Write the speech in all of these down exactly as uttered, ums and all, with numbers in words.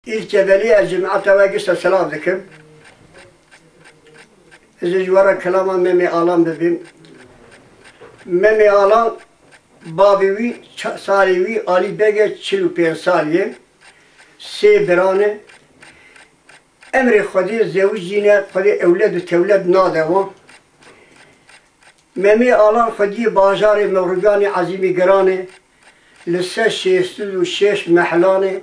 Îlk evelî ez cemaeta we gişta selam dikim. Ez ê ji we re kilama Memê Alan bibîm. Memê Alan, bavê wî ça-, salê wî Alî Beg e, çil û pênc salî ye. Sê bira ne. Emrê Xwedê zewicîne, Xwedê ewled û tewled nade wan. Memê Alan xwediyê bajarê Mixrûganê Ezîmî Giran e, li ser şêst û şeş mehlan e,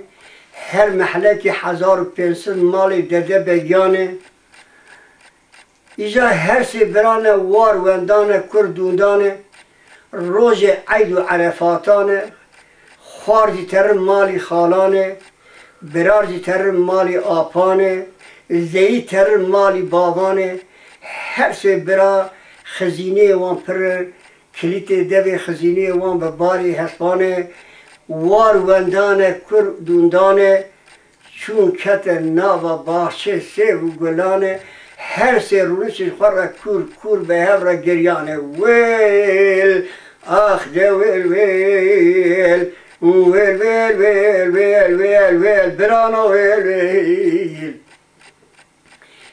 her mehlekê hezar û pênc sed malê dede begiyan e. Îja her sê birane war wendan e, kur dûndan e. Rojê eyd û erefatan e. Xwar jî terin malî xalan e. Birar jî terin malî apan e. Zeyî terin malî bavan e. Her sê bira xizîneyê wan pir e. Kilîtê devê xizîneyê wan bi barê hespan e. War wendan e, kur dûndan e. Çûn ketin nava baxçê sêv û gulan e, her sê rûnişên xwe re kûr kûr bi hev re giriyane. Wêl, ax de wêl, wêl, wêl, wêl, wêl, wêl, wêl, birano wêl, wêl.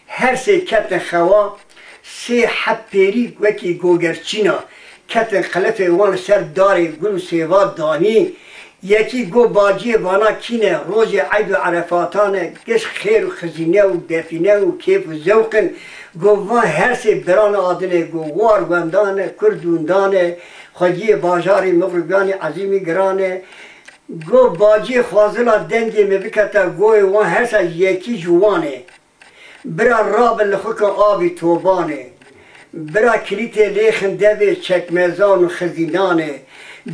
Her sê ketin xewa, sê heb pêrî wekî gogerçîna, ketin qilifê wan li ser darê gul û sêva danî. Yekî got, baciyê vana kî ne, rojê eyd û erefatan e, giş xêr û xizîne û defîne û kêf û zewq in. Got, van her sê biran adin e, got, war wendan e, kur dûndan e, xwediyê bajarê Mixrûganê Ezîmî Giran e. Got, baciyê xwazila dengê me bikete goyê wan, her sa yekî ji wan e. Bira rabin li xukin avî tobanê. Bira kilîtê lêxin devê çekmezan û xizînanê.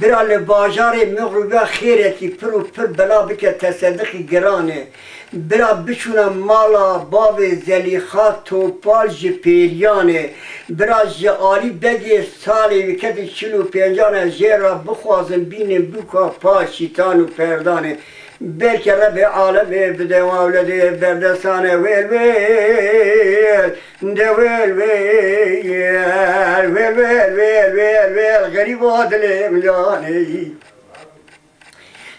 Bira li bajarê Mixrûga xêrekî pir û pir bela bike, tesedixî giranê. Bira biçûne mala bavê Zelîxa Topal ji Pêriyanê. Bira ji Alî Begê salê wî ketî çil û pêncan e, jê re bixwazin bînin bûka paş şîtan û perdanê. Belkî Rebbê alemê bide wan ewledê berdestane. Wêl wêl, de wêl wêl, wêl wêl wêl wêl wêl, xerîba dilê min yanê.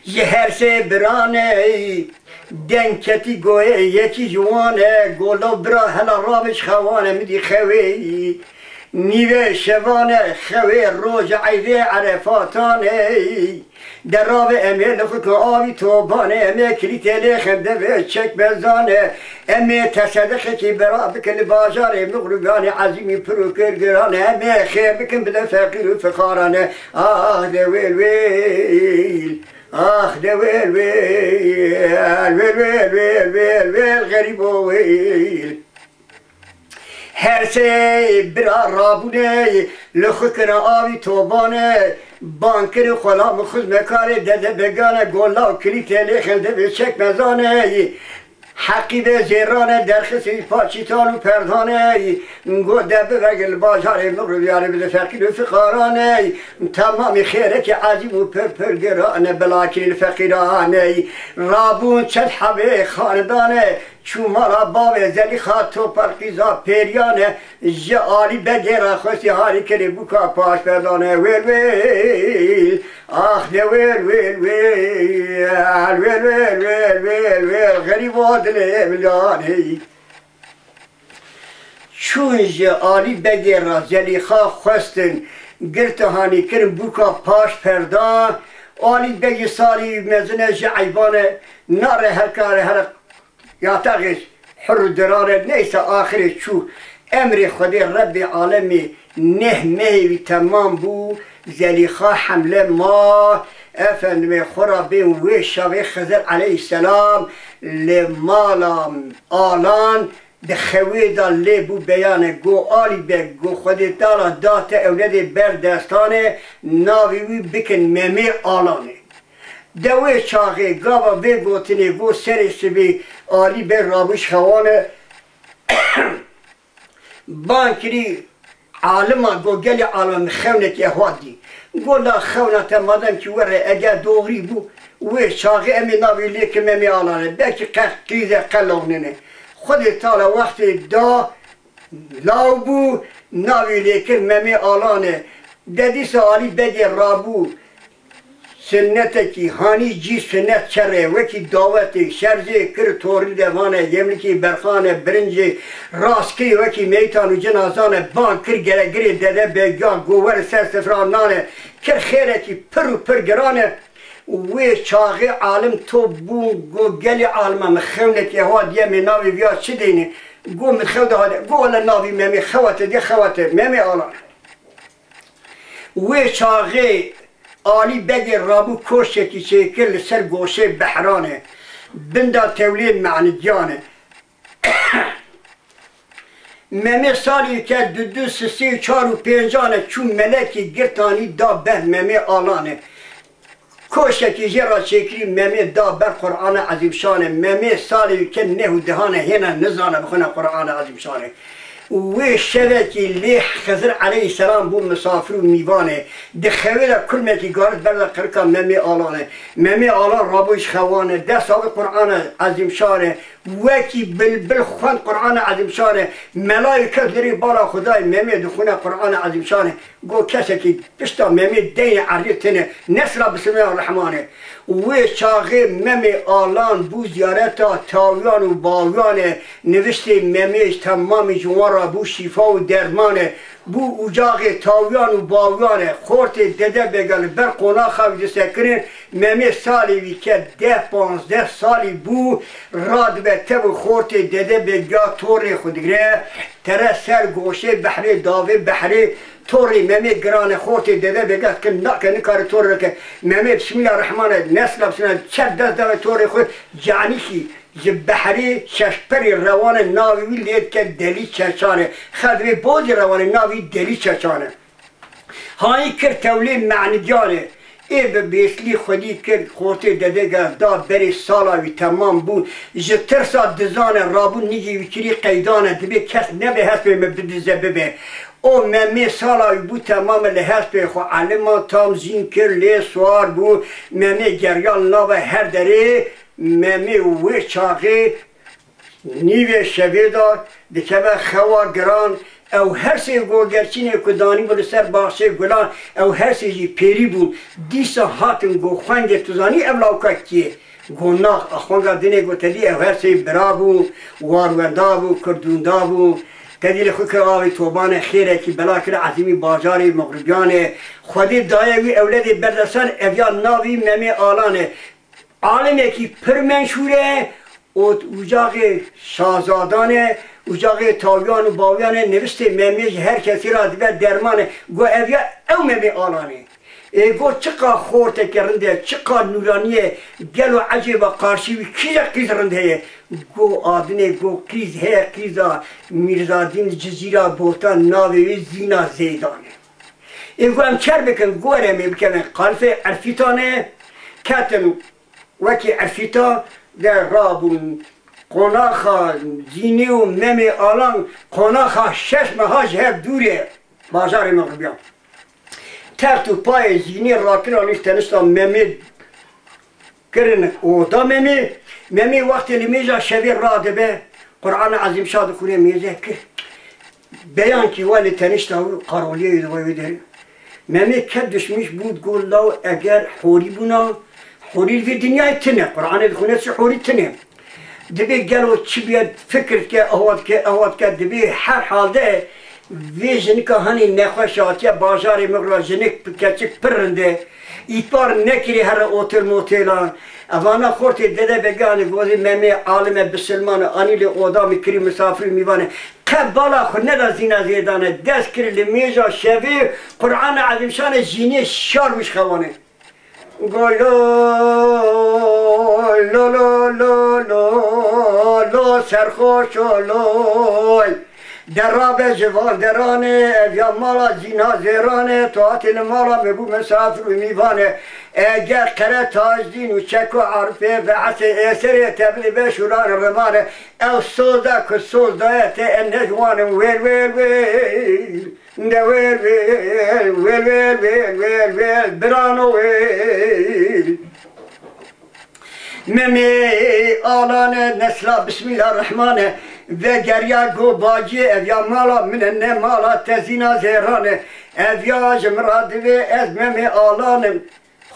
Ji her sê biranê deng ketî goyê yekî ji wan e, got, law bira hela rabe ji xewan e, min dî xewê. Nîvê şevan e xewê, roj e eydê erefatan e. De rabe em ê li xukin avî toban e, em ê kilîtê lêxin devê çekmezan e. Em ê tesedixekî bira bikin li bajarê Mixrûganê Ezîmî pir û kir giran e. Em ê xêr bikin bide feqîr û fixaran e. Ax de wêl wêl, ax de wêl wêl, wêl wêl wêl wêl wêl, xerîbo wêl. Her sê bira rabûne, li xwe kire avî tobane, ban kire xwe la min xizmekarê dede begane, got, law kilîtê lêxin devê çekmezane. Heqî vê zêrane derxisî paçîtan û perdane, got, de bivegin li bajarê min rûyarê bide feqîr û fiqarane. Temamî xêrekî ezîm û pir pir girane, bila kirî li feqîrane. Rabûn çet hebê xanedane, çû mala bavê Zelîxa Topal qîza Pêriyane, ji Alî Begê re xwestî harî kirê bûka paşperdane. Wêl wêl, ax de wêl wêl wêl, wêl wêl wêl wêl wêl wêl, xerîba dilê min yanê. Çûn ji Alî Begê re Zelîxa xwestin, girtin hanî kirin bûka paşperda. Alî Begî salî mezin e, ji eyban e, nare her kare her yataxê hur û dirar e, neyse axirê çû. Emrê Xwedê Rebbê alemê neh mehê wî temam bû, Zelîxa hemle ma, efendimê xwe ra bên wê şavê Xizir eleyhîsselam li mala Alan di xewê de lê bû beyane, go Alî Beg, go Xwedê Teala da te ewledê ber destane, navê wî bikin Memê Alanê. De wê çaxê gava vê gotinê got serê sibê Alî Beg rabû ji xewane, ban kirî alima, got, gelê alim, xewnekî ehwal dî. Got, la xewna te madem kî were eger doğrî bû, wê çaxê em ê navê lê kim Memê Alan e. Belkî qe qîze qe law nene. Xwedê Teala wextê da, law bû, navê lê kir Memê Alan e. De dîsa Alî Begê rabû Sinnetekî hanî cî sinnet çerê, wekî dawetê, şerzê kir torî de vane, yemlikî berxane, birincê rast kir wekî meytan û cinazane, ban kir geregirê dede bêgan, go were ser sifra nane, kir xêrekî pir û pir girane. Û wê çaxê alim top bûn, go gelê alima min xewnekî ewa diye mê navê viya çi deyne? Go min xew de hade, go wele navî Memê xewa te diye xewa te, Memê Alan. Wê çaxê Alî Begê rabû koşkekî çêkir li ser goşê behranê, binda tewlê Me'nidyanê. Memê salî ke du du sisê û çar û pêncanê çû melekî girtanî da ber Memê Alanê. Koşkekî jê re çêkirî Memê da ber Qur'ana Ezîmşanê. Memê salê ke neh û dehanê hêna nizane bixwine Qur'ana Ezîmşanê. Û wê şevekî lê Xizir eleyhîsselam bû misafir û mîvanê. Di xewê de kulmekî garit berda qirika Memê Alanê. Memê Alan rabû ji xewanê, dest avê Qur'ana Ezîmşanê. Wekî bilbil xwend Qur'ana Ezîmşanê. Melayê kef li rê bala Xwedayê Memê dixwine Qur'ana Ezîmşanê. Got, kesekî pişta Memê deynê erdê tine, nesla Bismillah Rehmanê. Û wê çaxê Memê Alan bû ziyareta tawiyan û bawiyanê, niviştê Memê ji temamî ji wan re bû şîfa û dermanê. Bû ucaxê tawiyan û bawiyanê, xortê Dede Bêga li ber qonaxa wî disekirin. Memê salê wî ke deh panzdeh salî bû, radibe tev û xortê Dede Bêga torê xwe digire, tere ser goşê behrê, davê behrê, torê Memê girane, xortê Dede Bêga dikin, nake, nikare torê reke. Memê Bismillah Rehmane, nesla Bismillah, çep dest dave torê xwe, canîkî ji behrê şeşperî rewane, navê wî lê dike Delî Çeçane. Xedrê bozî rewane, navî Delî Çeçane. Hayî kir tewlê Me'nidyanê. Ê bi bêslî xwedî kir, xortê Dede Bêga da berê sala wî temam bû. Ji tirsa dizane rabû nigî wî kirî qeydane, dibê kes nebe hespê min bidize bibe. O Memê sala wî bû temam, li hespê xwe elima tam zîn kir, lê siwar bû. Memê geriya li nava her derê. Memê wê çaxê nîvê şevê de dikeve xewa giran. Ew her sê gogerçînê ku danîbû li ser baxçeyê gulan, ew her sê jî pêrî bûn. Dîsa hatin got, Xwengê, tu zanî ev lawika kî ye? Got, nax. A xwenga dinê got, tedî ew her sê bira bû, warwenda bû, kurdûnda bû. Tedî li xwe kir avê tobanê xêrekî bela kir Ezîmî bajarê Mixribiyanê. Xwedê daye wî ewledê berdesan, ev ya navî Memê Alan e. Alimekî pir menşûr e û ucaxê şazadan e, ucaxê tawiyan û bawiyan e, niviştê Memê ji her kesî re dibe derman e. Got, ev ya ew Memê Alan e. Ê got, çiqa xorteke rind e, çiqa nûranî ye, gelo ecêba qarşî wî kîje qîz rind heye? Got, a dinê got, qîz heye, qîza Mîrzadîn Cizîra Botan, navê wî Zîna Zeydan e. Ê got, em çer bikin, got, were em ê bikevin qalifê Erfîtanê, ketin wekî Erfîta de rabûn. Qonaxa Zînê û Memê Alan qonaxa şeş meha ji hev dûr e, bajarê Mixribiyan. Text û payê Zînê rakirin anîn tenişta Memê, kirin oda Memê. Memê wextê li mêja şevê radibe, Qur'ana Ezîmşa dixwîne, mêze kir. Beyankî we li tenişta wî qaroliyê wî di xwe wê derê. Memê ket duşmîş bû, got, law eger horî bûna, horî li vê dinyayê tune. Qur'anê dixwîne, çi horî tune. Dibê gelo çi bûye, fikir dike, ewa dike, ewa dike, dibê her hal de vê jinika hanî nexweş hatiye bajarê Mixra, jinik, keçik pir rind e. Îtbar nekirî here otel motelan. Evana xortê Dede Beganê gozî Memê alim e, bisilman e, anî lê oda min kirî misafir û mîvan e. Qe bala xwe neda Zîna Zêdane, dest kirî li mêja şevê Qur'ana Ezîmşanê Zînê şar wî ji xewanê. Go lo, lo, lo, lo, lo, lo, serxoşo loy. Derabe ji van deranê, ev ya mala Zîna Zêranê, tu hatî li mala min bû misafir û mîvanê. Eger qere Tajdîn û çeko Arifê ve esê êserê te bidî be şûran rimanê, ew soz da ku soz daye te em ne ji wan in wêl, wêl, wêl. De wêl, wêl, wêl, wêl, wêl, wêl, wêl, birano wêl. Memê Alane nesla Bismillah Rehmane, vegeriya go baciyê, ev ya mala min e, ne mala te Zîna Zêrane. Ev ya ji min re divê, ez Memê Alanim.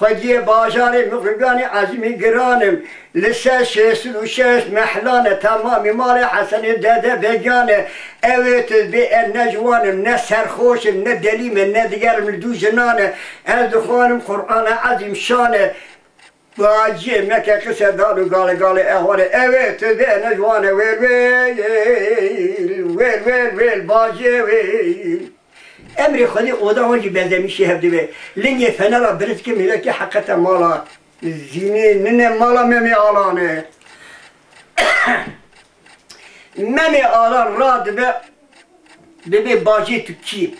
Xwediyê bajarê Mixribanê ezîmî giran im. Li ser şêst û şeş mehlan e, temamî malê Hesenê Dede Begiyan e. Ew ê tu bê ez ne ciwan im, ne serxoş im, ne delî me, ne diger im, li dû jinan e. Ez dixwanim Qur'ana ezîm şan e. Baciyê meke qise dan û gale gale ehwal e. Ew ê tu bê ez ne ciwan e. Wêl wêl, wêl wêl wêl, baciyê wêl. Emrê Xwedê oda wan jî bezemîşê hev dibe. Lingê fenera birizkê mêrekê heqete mala Zînê nine mala Memê Alan e. Memê Alan radibe, dibê bacê tu kî?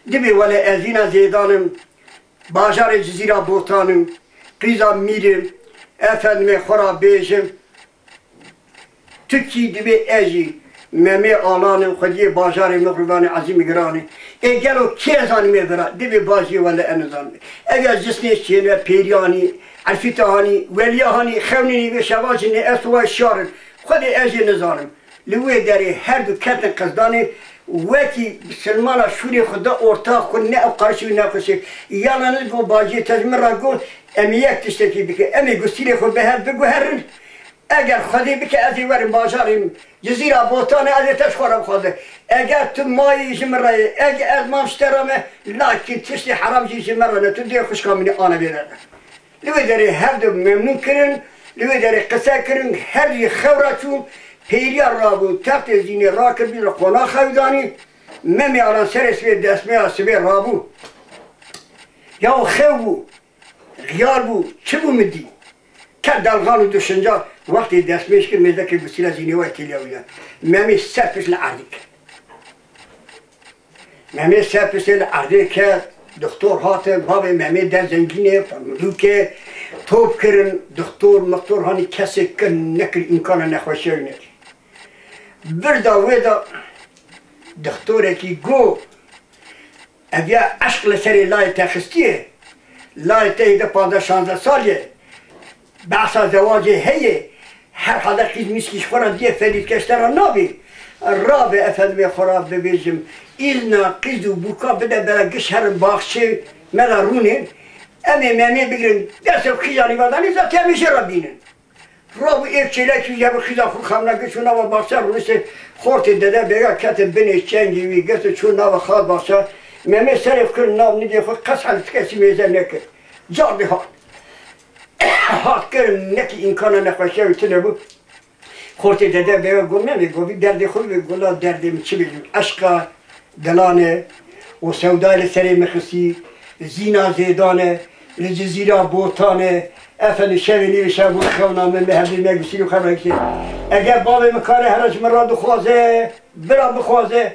Dibê wele ez Zîna Zêdan im, bajarê Cizîra Botan im, qîza Mîr im, efendimê xwe ra bêjim. Tu kî? Dibê ez jî Memê Alan im, xwediyê bajarê Mixribanê ezîmî giran e. Ê gelo kê zanîme vira? Dibê baciyê wele ez nizanime. Eger cisnê çêne, pêriya hanî, efrîta hanî, weliya hanî, xewnînî vê şeva jî ne ez û way şar in. Xwedê ez jê nizanim. Li wê derê her du ketin qizdanê wekî silmana şûrê xwe da orta xwe ne ew qarişî û ne xweşik. Yalnız got baciyê te ji min re got em ê yek tiştekî bikin. Em ê gusîlê xwe bi hev biguherin. Eger Xwedê bike, ez ê werim bajarê min. Cizîra Botanê, ez ê te ji xwe re bixwazim. Eger tu mayî ji min re yê, eger ez mam ji te re me, lakîn tiştê heram jî ji min re ne. Tu dê xwişka min ê ana vê derve. Li wê derê her du memnûn kirin, li wê derê qise kirin, her du jî xew re çûn, pêriya rabû, textê Zînê rakir bîn li qonaxa wî danî, Memê Alan serê sibê destmêja sibê rabû. Ya xew bû. Xiyar bû, çi bû min dî? Ket dalxan û du şinca, wextê destmêj kir, mêzekê gusîla Zînê wayî têliya wî de. Memê ser pişt li erdê ket. Memê ser piştê li erdê ket, dixtor hate, bavê Memê der zengînê, mirûkê, top kirin, dixtor, mixtor hanî kesê kir nekir, îmkana nexweşiya wî nekir. Vir da wê de dixtorekî got, Ev ya eşq li serê layê te xistiye. Layê te hêdî panzdeh şazdeh sal ye. Behsa zewacê heye. Herhalde qîz mîskî ji xwe re diye felîtke ji te re nabê. Rabe efendimê xwe re bibêjim. Îzna qîz û bûka bide bera giş herin baxçê me re rûnên. Em ê Memê bigirin. Destê xwe qîza nîva danî, zatî em ê jê re bînin. Rabû êk çêlekî wî hebû, qîza xwe xemna girt, çû nava baxçe, rûniştê xortê Dede Bega, ketin binê çengê wî, girt û çû nava xal baxçe. Memê serê xwe kir nav nigê xwe, qet hel ti kesî mêze nekir. Cardê hat. Hat kirin, nekî îmkana nexweşiya wî tune bû. Xortê Dede Bega got, Memê, got, vî derdê xwe bê, got, la derdê min çi bêjim? Eşqa dilan e û sewdayê li serê min xistî, Zîna Zêdan e, li Cizîra Botan e, efendî şevê nîvê şev bû xewna min, me hevdî me gusîlî xwe vekişê. Eger bavê min kare here ji min re dixwaze, bira bixwaze,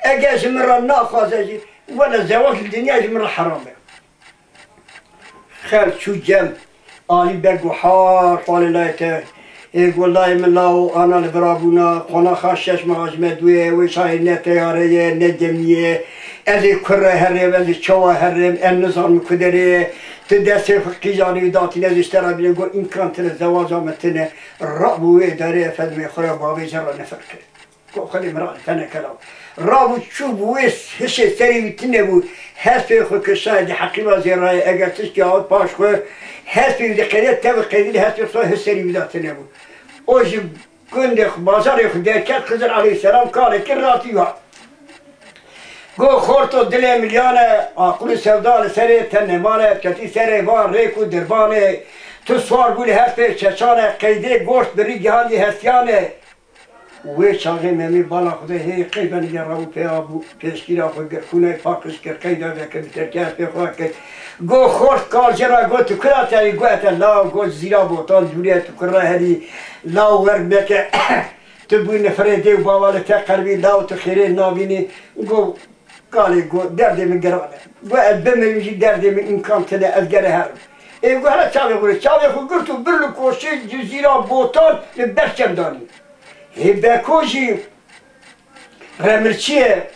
eger ji min re naxwaze jî, wele zewac li dinyayê ji min re heram e. Xelk çû cem, alî ber got, Har, xalê layê te. Ê got, layê min law ana li vira bûna, qonaxa şeş meha ji me dû ye, wê çayê ne teyare ye, ne gemî ye. Ez ê kur re herim, ez ê çawa herim, em nizanim ku derê ye. Tu destê xwe qîza nî datîne, ez ê ji te re bînim. Got, îmkan tine, zewaca me tine. Rabû wê derê, efendimê xwe ya bavê jê re nefir kir. Ku Xwedê min re teneke law. Rabû çû bû wê hişê serê wî tune bû. Hespê xwe kir şahidê heqîba zêrayê, eger tişkî hat paş xwe, hespê wî diqede, tevî qedî li hespê xwe hiş serê wî de tune bû. O ji gundê xwe, bajarê xwe derket, Xizir aleyhîselam karê kir, ratî wî hat. Got, Xorto dilê milyan e, aqil û sewda li serê te nemane, ketî serê van rêk û dirbanê. Tu swar bû li hespê çeçane, qeydê goşt birî gihandî hestiyanê. Wê çaxê Memê bala xwe de hê qey venige rabû pê abû, pêşkîra xwe kir, xûney paqij kir, qeyda vekir, bi terkê hespê xwe kir. Got, Xort kal jê re got, tu kura te yî? Got, ez te law, got, Cizîra Botan dûrî ye, tu kura herî, law wer meke. Tu bû nifirê dê û bava li te qerbî, law tu xêrê nabînî. Got, Kalê got, derdê min giran e. Got, ez bimirim jî derdê min îmkan tine, ez gere herim. Ê got, hele çavê xwe, çavê xwe girt û bir li koşê Cizîra Botan li ber çem danî. Hê Beko jî remirçî ye.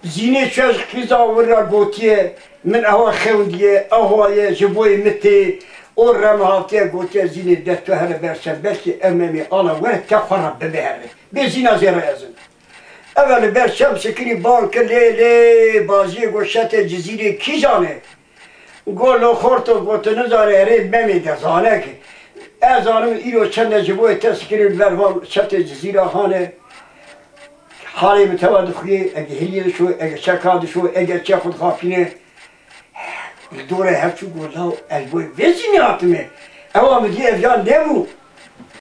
Zînê çûye ji qîza wî re gotiye, min ewa xewndiye, ewa ye, ji bo yê min tê. O rem hatiye gotiye, Zînê, dest tu here ber çem, belkî ev Memê Alan were te xwe re bibe here. Bê Zîna zêre ez im. Eve li ber çem sikirî bang kir, lê lê, bajiyê got, şetê Cizîrê kîjan e? Golo xorto gotu nizane erê memê de zane ki. Ez zanim îro çende ji bo te sikirin ber van çetê Cizîra hane. Halê min teva dixuye, ege hiliyê dişo, ege çeka dişo, ege çe xwe dixapîne. Li dorê hev çû got, law, ez bo vê çî nehatime. Ewa min dî ev ya nebû.